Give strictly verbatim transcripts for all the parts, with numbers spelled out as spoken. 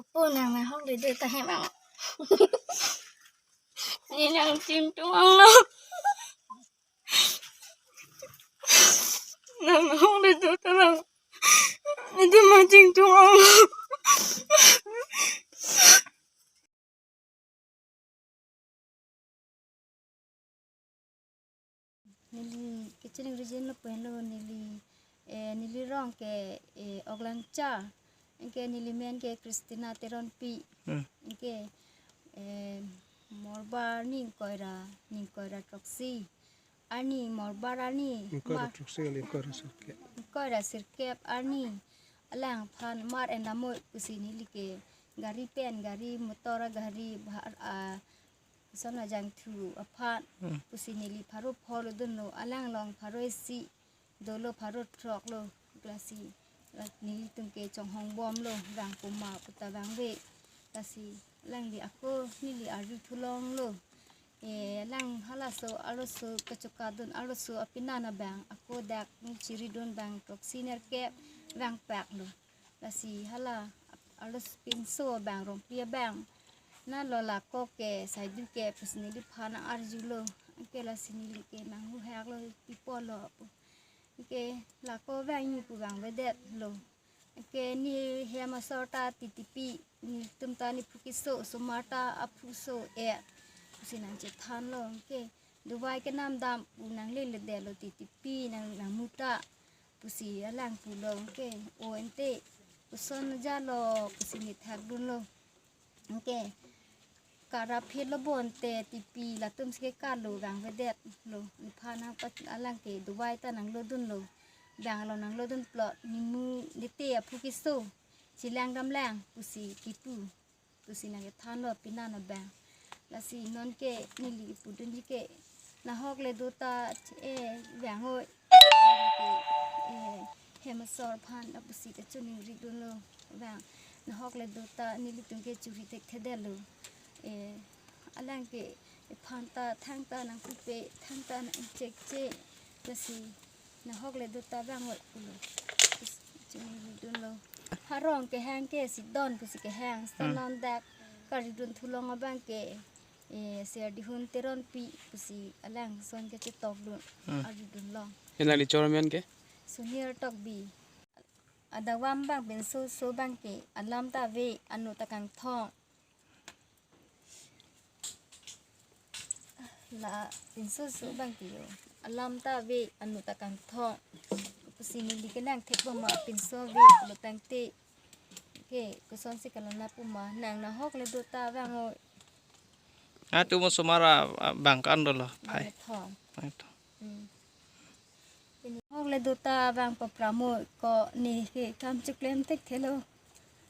Pu, nang nahokle do ta hem ang. Ne nangchingthum ang lo. Nang nahokle do ta lang. Ne ta nangchingthum ang lo. Neli kachiningri jin lo pen lo neli, eh, neli rong ke, eh, Oklangchar. Anke neli men ke Christina Teronpi. Hmm. Anke, eh, Morbar ni ingkoi ra, ni ingkoi ra throksi. Arni Morbar arni Ingkoi ra ma- throksi kali ingkoi ra sirkep. Ingkoi ra sirkep arni alangphan mar en damo pusi neli ke gari pen gari motor gari bahar a sana jangthu aphan Hmm. pusi neli pharo pho lo dunlo alang along pharo isi dolo pharo throk lo klasi. Lasi nelitum ke chonghong bom lo vang puma puta vangve. Lasi alangli ako neli arju thulong lo. Eh, alang halaso arloso kachokadun arloso apinan abang ako dak ningchiridun bang throksi nerkep vangpak lo. Lasi hala arloso pinso abang rongpi abang. Na lo lako ke saidu ke pusi neliphan arju lo. Anke lasi neli ke nang huhak lo pipo lo pu. Anke lako vangji pu vangvedet lo. Anke ne hem asor ta titipi, netum ta nephu keso, osomar ta aphu so-et pusi nangchethan lo. Anke dovai kenam dam pu nangleledet lo titipi nang nangmuta pusi alang pulo. Anke o ante koson jalo pusi nithak dunlo. Anke karap phit lo bonte tipi latum si ke kalo vangvedet lo. Nephan nangpat alang ke dovai ta nanglo dunlo. Vang lo nanglo dun plot nimu nete aphu keso. Chelang dam lang pusi kipu. Pusi nangkethan lo pinan abang. Lasi non ke neli pudunji ke nahokle do ta, eh, vang oi. Eh, hem asor aphan ta pusi kachiningri dunlo vang. Nahokle do ta nelitum ke churi thekthedet lo. Eh, alang ke ephan ta thangta nangpupe thangta nangchekche. Lasi nahokle do ta vang oi pulo. Pusi kachiningri dunlo. Harong kehang ke si don pusi kehang. Hmm. Sanon dak karidun thulong abang ke, eh, Serdihun Teronpi pusi alangson kachetokdun. Hmm. Aridun long. Ena li chormen ke? Sunir Tokbi. Adawam bang pinso so bang ke alam ta ave, ano ta kangthong. La pinso so bang ke yo. Alam ta ave, ano ta kangthong. Pusi neli kenang thek boma pinso ave lo tangte. Ke kosonsi kalana puma nang nahokle do ta vang oi. Atu mo sumara, ah, bang kan dolo, phai. Bang thong. Bang thong. Hmm. Nahokle do ta vang papramo ko ne ke kam choklem thekthelo.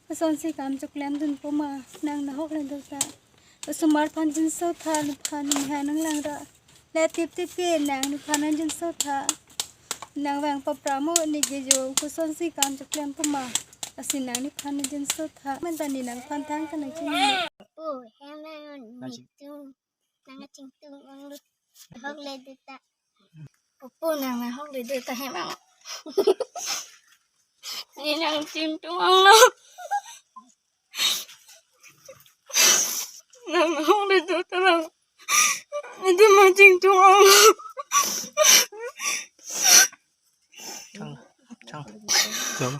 Kosonsi kam choklem dun puma nang nahokle do ta. Osomar aphan jinso tha, nephan nang nanglang ra. Le tip tip ke nang nephan nang jinso tha. Nang vang papramo ne ke jo kosonsi kam choklem puma. Lasi nang nephan nang jinso tha. Men ta ne nangphan thangta nangchini. Pu, hem nang nangchini. Nangtum, nangchingthum ang lo. Hokle do ta. Pu, nang nahokle do ta hem ang. Ne nangchingthum ang lo. Nang nahokle do ta lang. Ne ta nangchingthum ang lo. Chang, chang. Chang.